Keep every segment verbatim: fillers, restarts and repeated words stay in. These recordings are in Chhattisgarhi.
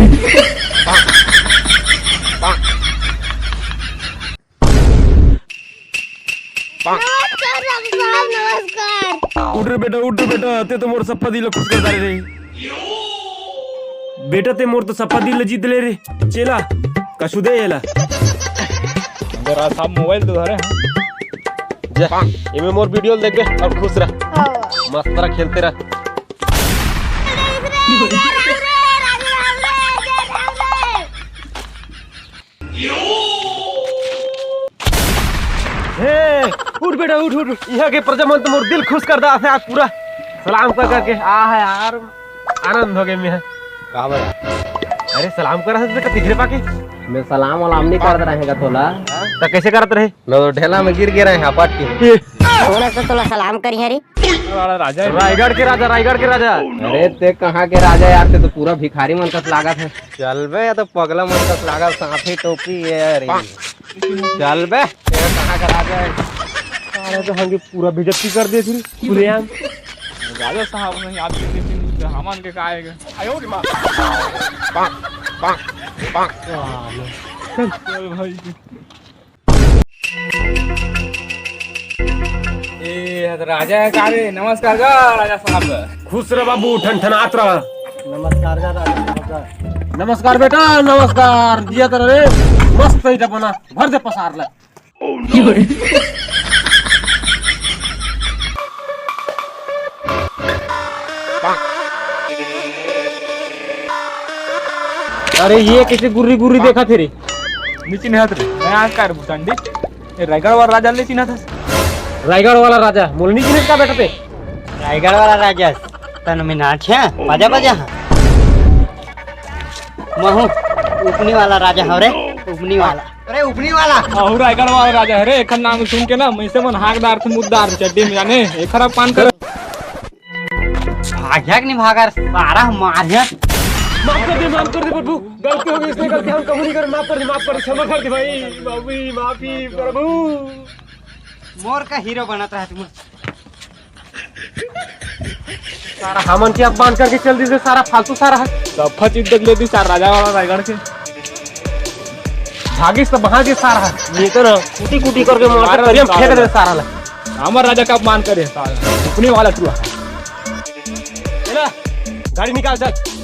नमस्कार डॉक्टर साहब, नमस्कार। उठ रे बेटा, उठ रे बेटा, ते तो मोर सप्पा दिल ला खुश कर डारे रे। बेटा, ते मोर तो सप्पा दिल ला जीत ले रे। चेला, कछु दे एला। अंदर आ, साहब मोबाइल तो धरे हैं। जा, एमे मोर वीडियो देखबे और खुश रह। हाँ। मस्त तरह खेलते रह। हे, उठ बेटा, उठ, उठ, उठ। यहाँ के प्रजा मन तो मोर दिल खुश कर डारथे आज पूरा। सलाम कर करके, आ है यार, आनंद हो गए मैं। का बा? अरे सलाम कर बेटा, तिघरे पाके। मैं सलाम वलाम नहीं करत रहेगा तोला। त कैसे करत रहे? मैं तो ढेला में गिर गे रहे हैं, पट के। ये। कौन है तो तोला सलाम करी है रे? रायगढ़ के राजा, रायगढ़ के राजा। अरे ते कहाँ के राजा यार, ते तो पूरा भिखारी मन कस लागत है। चल बे, या तो पगला मन कस लागत, साफी टोपी है रे। चल बे, तेरा कहाँ का राजा है? साला तो हमके पूरा बेइज्जती कर दे फिर, खुलेआम। राजा साहब नहीं, आप किसी चीज से हमन के का आएगा? आयो रे माँ। पाक, पाक, पाक। चल भाई। ए, राजा है का रे? नमस्कार गा राजा साहब। खुश रह बाबू, ठनठनात रह। नमस्कार गा राजा साहब। नमस्कार बेटा, नमस्कार। जिया तर रे, मस्त है बना, भर दे पसार ले। अरे ये कैसे गुर्री गुर्री देखा थे रे? नहीं चिन्हत रे, मैं आज कार भूटांडी। ये रायगढ़ वाला राजा नहीं चिन्हत है? रायगढ़ वाला राजा, मोल नहीं चिन्हत का बेटा ते? रायगढ़ वाला राजा, तन में नाच है, बाजा बाजा है। महू, उपनी वाला राजा हव रे, उपनी वाला। अरे उपनी वाला। अहू रायगढ़ वाला राजा है रे, एखर नाम सुन के ना, मैं से मन हाकदार थे मुद्दार चड्डी में जाने, एखर अपमान कर। भाग्या के नहीं भागा रे, सारा मार है। माफ कर दे, माफ कर दे प्रभु, गलती हो गई, इसने गलती हम कबूल नहीं कर, माफ कर दे, माफ कर दे, क्षमा कर दे भाई, माफी, माफी प्रभु। मोर का हीरो बनत रहा तुम। सारा हमन के अपमान करके चल दिस, सारा फालतू सारा है। सफा चीज देख लेती सार राजा वाला रायगढ़ के। भागिस तो वहां के सारा है। ये तो ना कुटी कुटी करके मार मार के हम सारा फेंक दे सारा ला। हमार राजा का अपमान करे सारा। अपने वाला चूहा। चला, गाड़ी निकाल चल।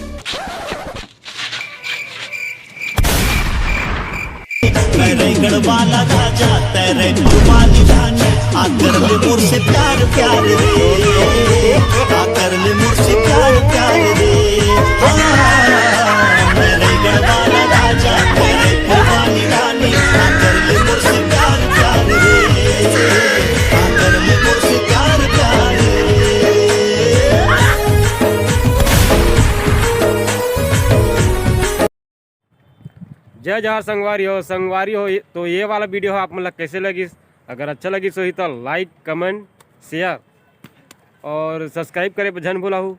मैं रायगढ़ वाला राजा, तेरे कुर्बानी रानी, आकर ले मुझसे प्यार प्यार रे, आकर ले मुझसे प्यार प्यार रे। हाँ, मैं रायगढ़ वाला राजा, तेरे कुर्बानी रानी, आकर ले मुझसे प्यार प्यार रे, आकर ले मुझसे प्यार प्यार रे। जय जोहार संगवारी हो, संगवारी हो, तो ये वाला वीडियो आप मन ला कैसे लगिस? अगर अच्छा लगिस होही तो लाइक, कमेंट, शेयर और सब्सक्राइब करे पर झन भुलाहू।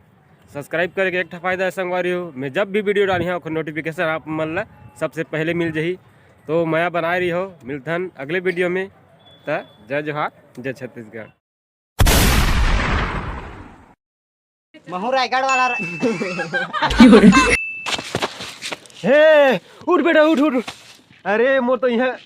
सब्सक्राइब करे के एक ठा फायदा है संगवारी हो, मैं जब भी वीडियो डालही ओकर नोटिफिकेशन आप मन ला सबसे पहले मिल जाही। तो मया बनाए रही हो, मिलथन अगले वीडियो में। त जय जोहार, जय छत्तीसगढ़। महू रायगढ़ वाला र- हे, उठ बेटा, उठ, उठ, उठ। अरे, मोर तो यहाँ